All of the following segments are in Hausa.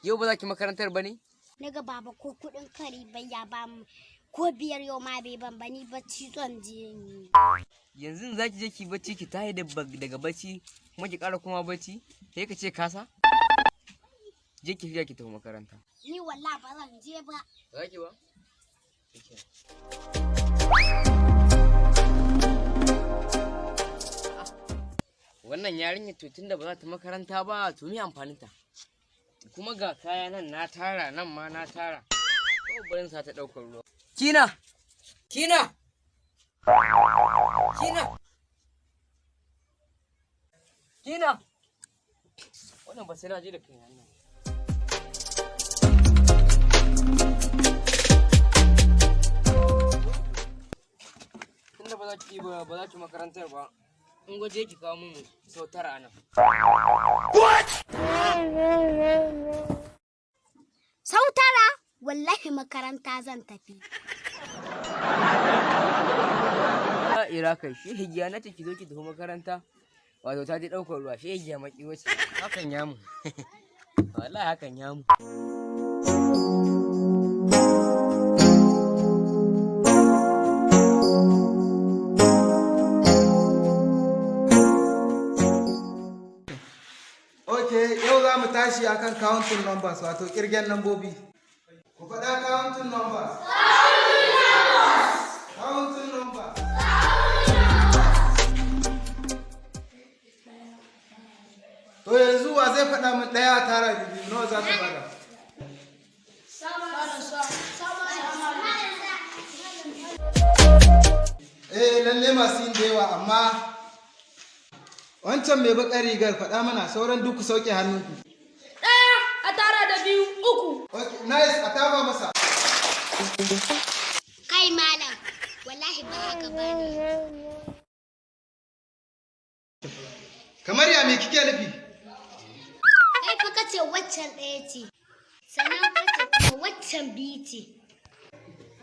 Yau ba za ki makarantar ba ne? Naga baba ko kuɗin kari bai ya ba mu ko biyar yau ma bai ban ba, ni bacci zan je yi. Yanzu za ki je ki bacci, ki tahi daga bacci kuma ki ƙara kuma bacci, sai ka ce kasa? Je ki shirya ki tafi makaranta. Ni wallahi ba zan je ba. Za ki ba? Wannan yarinya to tunda ba za ta makaranta ba, to me amfaninta? Kuma ga kaya nan na tara, nan ma na tara. Kawai barin sa ta ɗaukar ruwa. Kina! Kina! Kina! Kina! Wannan ba sai na je da kaina nan. Tunda ba za ki ba za ki makarantar ba, in gwaje ki kawo mun sau 9 a nan. Sau 9? Wallahi makaranta zan tafi. Ira kai, shehigiya na ce ki zo ki tafi makaranta. Wato ta je ɗaukar ruwa, shehigiya maki wace. Hakan ya mu. Wallahi hakan ya mu. Ok, yau za mu tashi akan counting numbers, wato kirgen lambobi. Ku faɗa counting numbers. Counting numbers. To yanzu wa zai faɗa min ɗaya tara biyu nawa za ta bada? Eh, lalle masu yin da yawa, amma wancan mai baƙar rigar faɗa mana, sauran duk ku sauke hannunku. 1 a tara da 2 3. Ok, nice, a tafa masa. Kai malam, wallahi ba haka ba ne. Kamar ya me kike nufi? Kai fa kace waccan 1 ce, sannan kace kuma waccan 2 ce.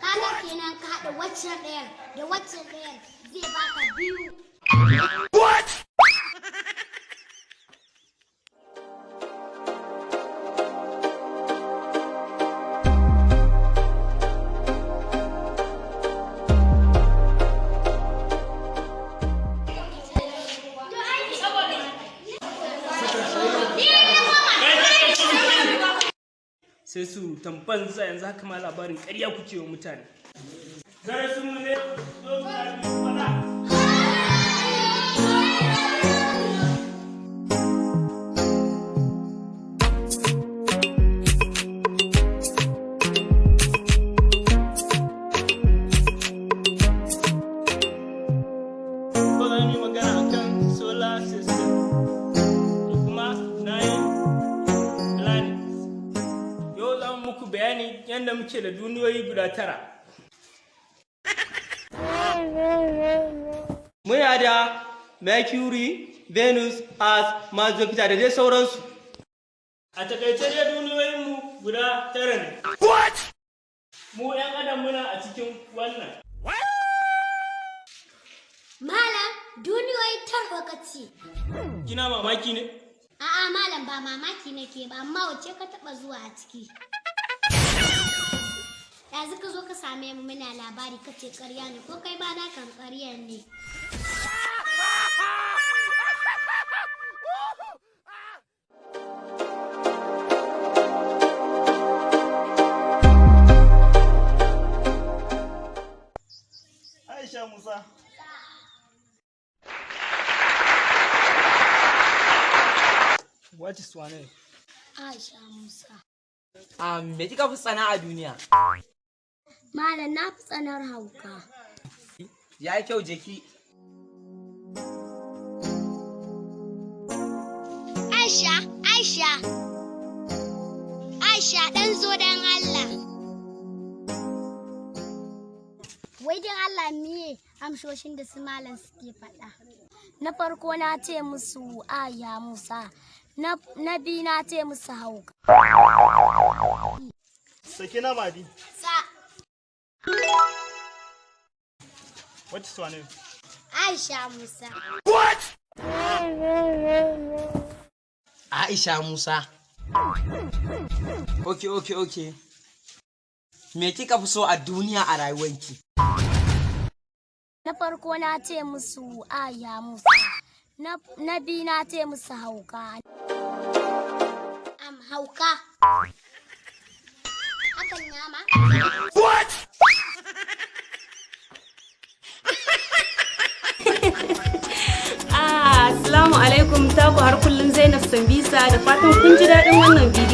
Kaga kenan ka haɗa waccan ɗayan da waccan ɗayan zai baka 2. What? Sai surutan banza, yanzu haka ma labarin ƙarya kuke wa mutane. Darasinmu ne zo guda biyu faɗa. Ko za mu yi magana akan solar system da kuma 9 planets. Yau za mu muku bayani yadda muke da duniyoyi guda 9. Muna da Mercury, Venus, Earth, Mars, Jupiter da dai sauransu. A takaice dai duniyoyinmu guda 9 ne. What? Mu 'yan adam muna a cikin wannan. Malam, duniyoyi 9 ka ce. Kina mamaki ne? A'a malam, ba mamaki nake ba, amma wacce ka taɓa zuwa a ciki? Yanzu ka zo ka same mu muna labari ka ce ƙarya ne, ko kai ba na kan ƙarya ne. Aisha Musa. What is your name? Aisha Musa. Me kika fi tsana a duniya? Malam, na fi tsanar hauka. Ya yi kyau, jeki. Aisha, Aisha. Aisha, ɗan zo dan Allah. Wai dan Allah miye amsoshin da su malam suke faɗa. Na farko na ce musu Aya Musa, na biyu na ce musu hauka. Sakina Madi. Sa. What is your name? Aisha Musa. What? Aisha Musa. Okay. Me kika fi so a duniya a rayuwanki? Na farko na ce musu aya Musa. Na biyu na ce musu hauka. Am hauka. Hakan yama? Assalamu alaikum, taku har kullum Zainab Sambisa, da fatan kun ji daɗin wannan bidiyo.